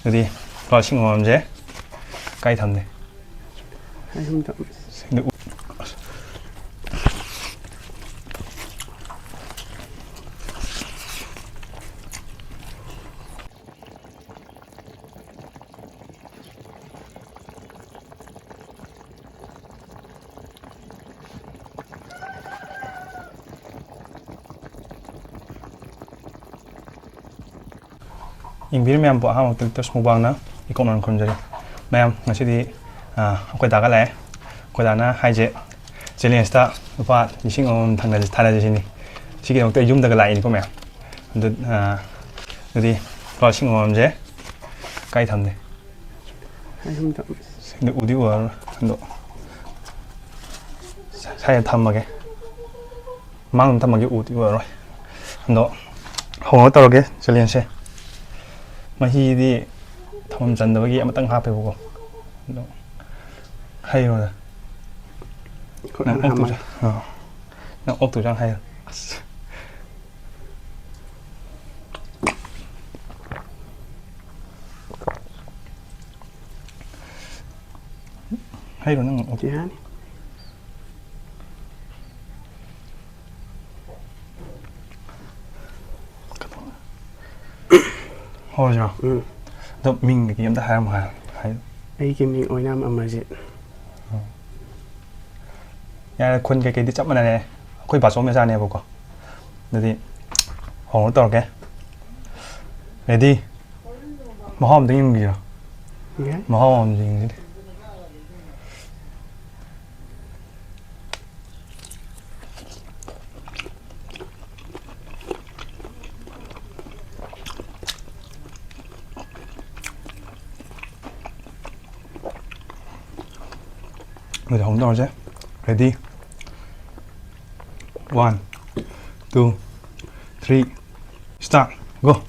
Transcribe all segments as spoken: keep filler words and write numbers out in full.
ꯑꯗꯨꯗꯤ ꯂꯨꯄꯥ ꯂꯤꯁꯤꯡ ꯑꯃꯃꯝꯁꯦ ꯀꯥꯏ ꯊꯝꯅꯤ? ꯑꯩ ꯁꯨꯝ ꯊꯝ- ꯁꯤꯡꯗ ꯎ- ꯌꯦꯡꯕꯤꯔꯤꯕ ꯃꯌꯥꯝꯕꯨ ꯑꯍꯥꯟꯕꯃꯛꯇ ꯂꯤꯇꯁ ꯃꯨꯛꯕꯥꯡꯅ ꯏꯀꯣꯛꯅꯅ ꯈꯨꯔꯨꯝꯖꯔꯤ꯫ ꯃꯌꯥꯝ, ꯉꯁꯤꯗꯤ, ꯑꯥ, ꯑꯩꯈꯣꯏ ꯗꯥꯒ ꯂꯥꯛꯑꯦ꯫ ꯑꯩꯈꯣꯏ ꯗꯥꯅ ꯍꯥꯏꯁꯦ, ꯆꯦꯂꯦꯟꯖꯇ ꯂꯨꯄꯥ ꯂꯤꯁꯤꯡ ꯑꯃꯃꯝ ꯊꯥꯅꯁꯤ, ꯊꯥꯅꯁꯤ ꯁꯤꯅꯤ꯫ ꯁꯤꯒꯤꯗꯃꯛꯇ ꯌꯨꯝꯗꯒ ꯂꯥꯛꯏꯅꯤꯀꯣ ꯃꯌꯥꯝ꯫ ꯑꯗꯨ, ꯑꯥ, ꯑꯗꯨꯗꯤ ꯂꯨꯄꯥ ꯂꯤꯁꯤꯡ ꯑꯃꯃꯝꯁꯦ ꯀꯥꯏ ꯊꯝꯅꯤ? ꯑꯩ ꯁꯨꯝ ꯊꯝ- ꯁꯤꯗ ꯎꯗꯤ ꯎꯔꯔꯣꯏ꯫ ꯑꯗꯣ ꯁ꯭ꯋꯥꯏꯗ ꯊꯝꯃꯒꯦ꯫ ꯃꯥꯡꯗ ꯊꯝꯃꯒꯦ, ꯎꯗꯤ ꯎꯔꯔꯣꯏ꯫ ꯑꯗꯣ ꯍꯧꯅꯕ ꯇꯧꯔꯒꯦ ꯆꯦꯂꯦꯟꯖꯁꯦ꯫ ꯃꯍꯤꯗꯤ ꯊꯝꯐꯝ ꯆꯟꯗꯕꯒꯤ ꯑꯃꯇꯪ ꯍꯥꯞꯄꯦꯕꯀꯣ꯫ ꯑꯗꯣ ꯍꯩꯔꯣꯗ꯫ ꯈꯨꯠꯅ ꯅꯪ ꯑꯣꯛꯇꯨ ꯍꯥꯝꯃꯒꯦ꯫ ꯆꯥ-, ꯑꯥ꯫ ꯅꯪ ꯑꯣꯛꯇꯨ ꯆꯥꯡ ꯍꯩꯔꯣ꯫ ꯑꯁ꯫ ꯍꯩꯔꯣ ꯅꯪ ꯑꯣꯛꯇꯨ꯫ ꯌꯥꯅꯤ꯫ ꯍꯧꯔꯁꯤꯔꯣ? ꯎꯝ꯫ ꯑꯗꯣ ꯃꯤꯡ ꯀꯩꯀꯩ ꯑꯝꯇ ꯍꯥꯏꯔꯝꯃꯣ ꯍꯥꯏ-, ꯍꯥꯏ-, ꯑꯩꯒꯤ ꯃꯤꯡ ꯑꯣꯏꯅꯥꯝ ꯑꯃꯔꯖꯤꯠ꯫ ꯌꯥꯔꯦ, ꯈꯨꯟ ꯀꯩꯀꯩꯗꯤ ꯆꯞ ꯃꯥꯟꯅꯔꯦ꯫ ꯑꯩꯈꯣꯏ ꯕꯥꯆꯧ ꯃꯆꯥꯅꯦꯕꯀꯣ꯫ ꯑꯗꯨꯗꯤ ꯍꯧꯅꯕ ꯇꯧꯔꯒꯦ꯫ Ready? ꯃꯍꯥꯎ ꯑꯝꯇ ꯌꯦꯡꯕꯤꯔꯣ꯫ ꯌꯥꯏ꯫ ꯃꯍꯥꯎ ꯑꯝꯇ ꯌꯦꯡꯁꯤꯅꯦ꯫ ꯑꯗꯨꯗꯤ ꯍꯧꯅ ꯇꯧꯔꯁꯦ꯫ Ready? One, two, three, start, go!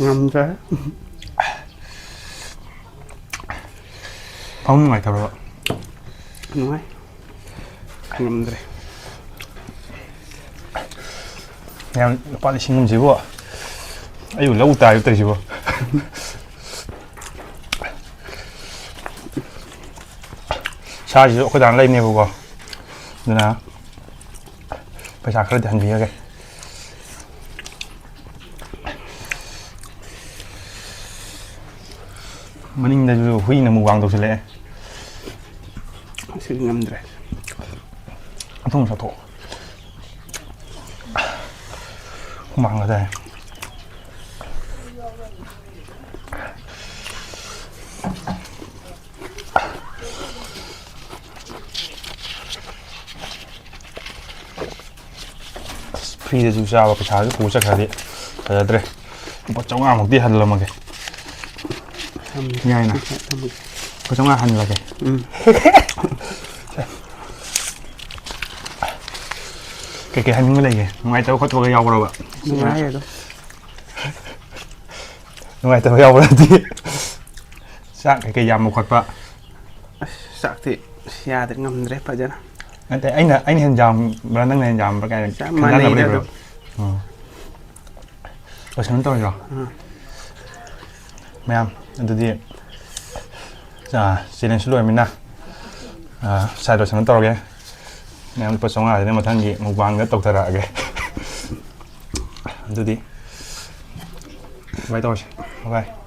ꯉꯝꯗ꯭ꯔꯦ꯫ ꯐꯃꯨꯡ ꯅꯨꯡꯉꯥꯏꯇꯕ꯭ꯔꯣ? ꯅꯨꯡꯉꯥꯏ꯫ ꯉꯝꯗ꯭ꯔꯦ꯫ ꯃꯌꯥꯝ, ꯂꯨꯄꯥ ꯂꯤꯁꯤꯡ ꯑꯃꯁꯤꯕꯨ ꯑꯩꯕꯨ ꯂꯧ ꯇꯥꯔꯤꯕ ꯇꯧꯔꯤꯁꯤꯕꯣ꯫ ꯁꯥꯁꯤꯁꯨ ꯑꯩꯈꯣꯏ ꯗꯥꯅ ꯂꯩꯕꯅꯦꯕꯀꯣ, ꯑꯗꯨꯅ ꯄꯩꯁꯥ ꯈꯔꯗꯤ ꯍꯟꯕꯤꯔꯒꯦ꯫ ꯃꯅꯤꯡꯗꯁꯨ ꯍꯨꯏꯅ ꯑꯃꯨꯛ ꯋꯥꯡ ꯇꯧꯁꯤꯜꯂꯛꯑꯦ꯫ ꯑꯁꯤꯗꯤ ꯉꯝꯗ꯭ꯔꯦ꯫ ꯑꯊꯨꯝ ꯆꯥꯊꯣꯛ꯫ ꯍꯨꯃꯥꯡꯒ ꯇꯥꯏ꯫ ꯐ꯭ꯔꯤꯗꯁꯨ ꯆꯥꯕ, ꯄꯩꯁꯥꯁꯨ ꯄꯨ ꯆꯠꯈ꯭ꯔꯗꯤ ꯐꯖꯗ꯭ꯔꯦ꯫ ꯂꯨꯄꯥ ꯆꯥꯝꯃꯉꯥꯃꯨꯛꯇꯤ ꯍꯜꯂꯝꯃꯒꯦ꯫ ꯊꯝꯃꯒꯦ꯫ ꯌꯥꯏꯅ? ꯊꯝꯃꯒꯦ꯫ ꯂꯨꯄꯥ ꯆꯥꯝꯃꯉꯥ ꯍꯜꯂꯒꯦ꯫ ꯎꯝ꯫ ꯀꯩꯀꯩ ꯍꯥꯏꯅꯤꯡꯕ ꯂꯩꯒꯦ? ꯅꯨꯡꯉꯥꯏꯇꯕ ꯈꯣꯠꯇꯕꯒ ꯌꯥꯎꯕ꯭ꯔꯕ? ꯅꯨꯡꯉꯥꯏꯌꯦ ꯑꯗꯨꯝ꯫ ꯅꯨꯡꯉꯥꯏꯇꯕ ꯌꯥꯎꯕ꯭ꯔꯗꯤ? ꯆꯥꯛ ꯀꯩꯀꯩ ꯌꯥꯝꯕ ꯈꯣꯠꯄ? ꯑꯁ, ꯆꯥꯛꯇꯤ ꯌꯥꯗ꯭ꯔꯦ, ꯉꯝꯗ꯭ꯔꯦ ꯐꯖꯅ꯫ ꯅꯠꯇꯦ, ꯑꯩꯅ, ꯑꯩꯅ ꯍꯦꯟ ꯌꯥꯝꯕ꯭ꯔꯥ, ꯅꯪꯅ ꯍꯦꯟ ꯌꯥꯝꯕ꯭ꯔꯥ ꯀꯥꯏꯅ ꯆꯞ ꯈꯟꯅꯅꯕ ꯃꯥꯟꯅꯩꯗ ꯂꯩꯕ꯭ꯔꯣ? ꯑꯗꯨꯝ꯫ ꯑꯣ꯫ ꯂꯣꯏꯁꯟꯅ ꯇꯧꯔꯤꯔꯣ? ꯑꯥ꯫ ꯃꯌꯥꯝ, ꯑꯗꯨꯗꯤ, ꯑꯥ, ꯆꯦꯂꯦꯟꯖꯁꯨ ꯂꯣꯏꯔꯃꯤꯅ, ꯑꯥ, ꯁꯥꯏ ꯂꯣꯏꯁꯟꯅ ꯇꯧꯔꯒꯦ꯫ ꯃꯌꯥꯝ ꯂꯨꯄꯥ ꯆꯥꯝꯃꯉꯥꯁꯤꯅ ꯃꯊꯪꯒꯤ ꯃꯨꯛꯕꯥꯡꯗ ꯇꯧꯊꯔꯛꯑꯒꯦ꯫ ꯑꯗꯨꯗꯤ, bye ꯇꯧꯔꯁꯤ꯫ Bye꯫